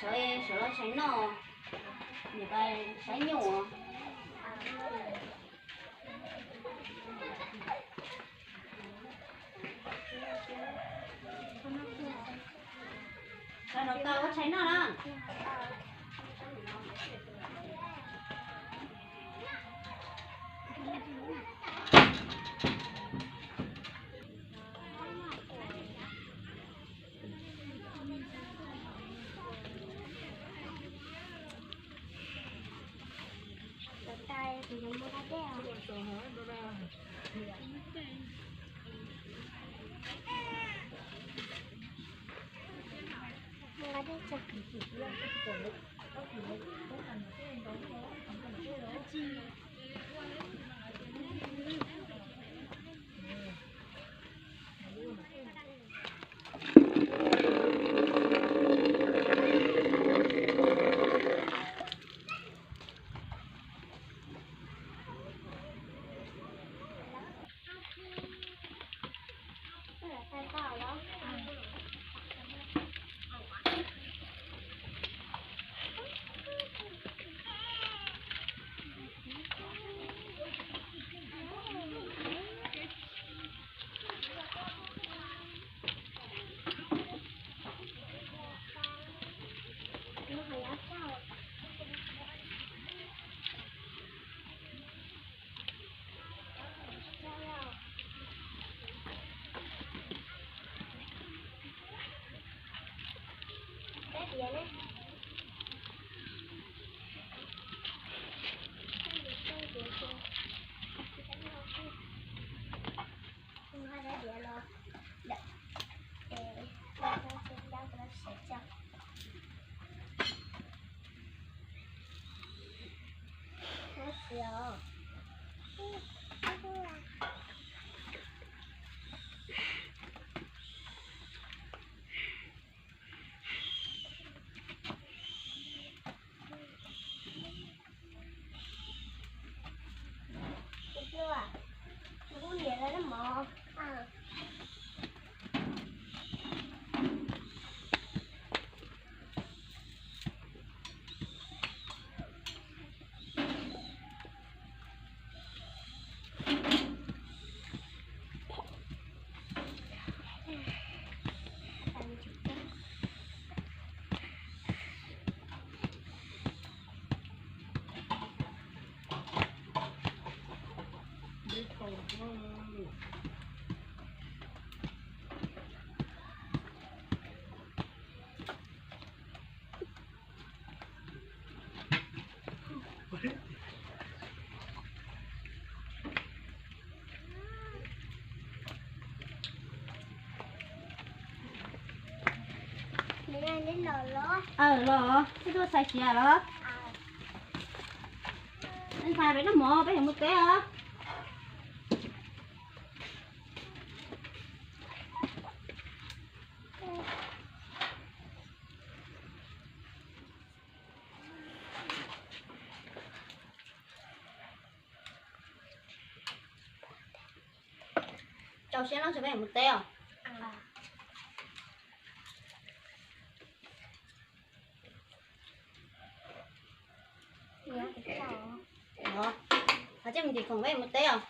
Sawv los tshais noj, niam tais saib nyuj. Sawv los tau ua tshais noj na. Aw los, wb tuaj txhais tsiav los. Ntxhais peb noj mov, peb yuav mus teb os. Tau siab no ces peb yuav mus teb os. Hos, cia mus tim khoom peb yuav mus teb os.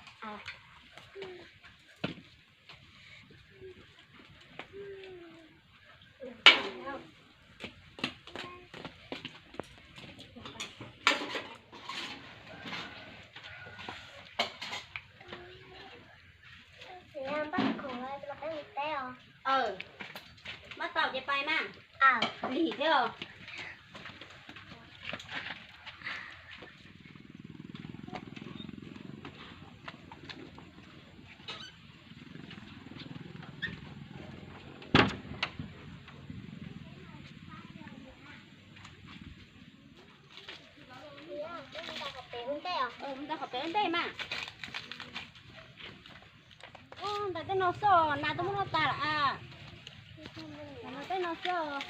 Npaj tau ces pais mas. Lim thiab os. Mus tau qhov pem ua ntej mas. Ntawm tej no xwb, nas twb muab noj tas lawm a. Tej no xwb.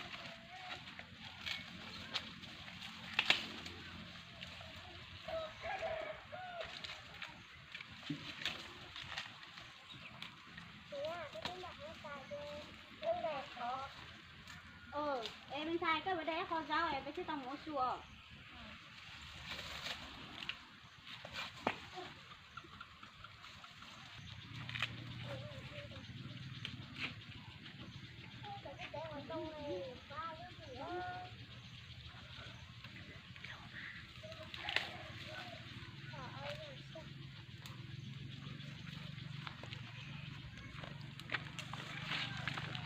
Es me ntxhais, Peb mus de ib qho zaub peb thiaj tau mus ua su os.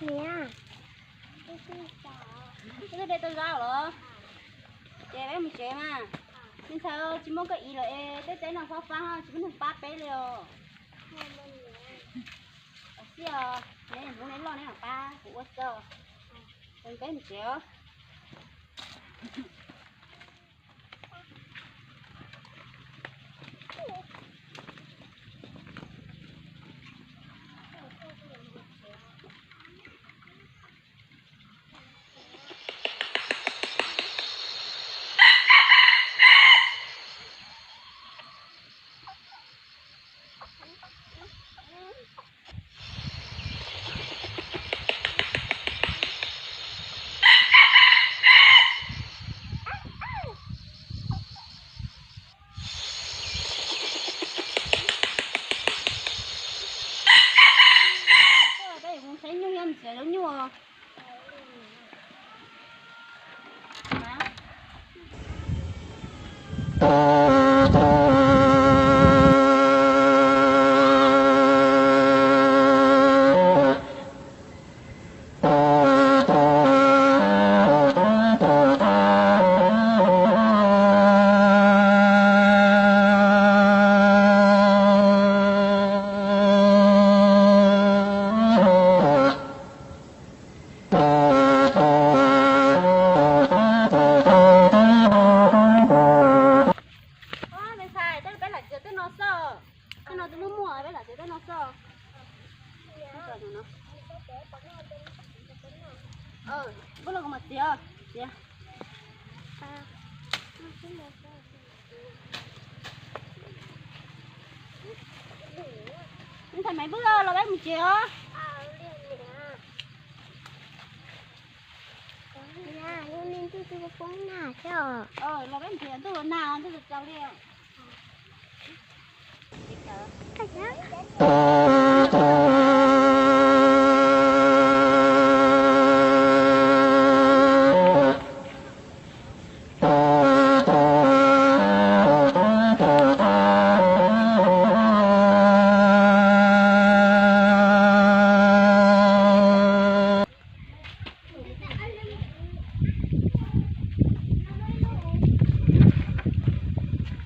Niam, twb de tau zaub los? Ces peb mus tsev mas. Me ntxhais, tsis muaj koj ib lawm es tej teb no fab fab tsis muaj neeg pab peb li os. Xij os, neb hmoob neb loj neb mam pab kuv ua txuj. Peb mus tsev os. Peb mus saib nyuj, yog mus txiav zaub nyuj. Ntxhais, peb lam txiav tej no xwb. Tej no twb muaj muaj, peb lam txiav tej no xwb. Npaj los kuv mam txiav, txiav. Ntxhais Maiv Vwj, los peb mus tsev os. Los peb mus tsev, ntuj los nag, ntuj los tsaus li.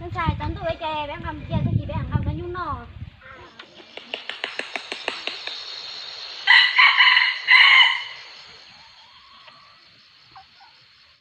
Ntxhais, tsaus ntuj ces peb nqa mus cia, tag kis peb nqa mus noj nyuj noj.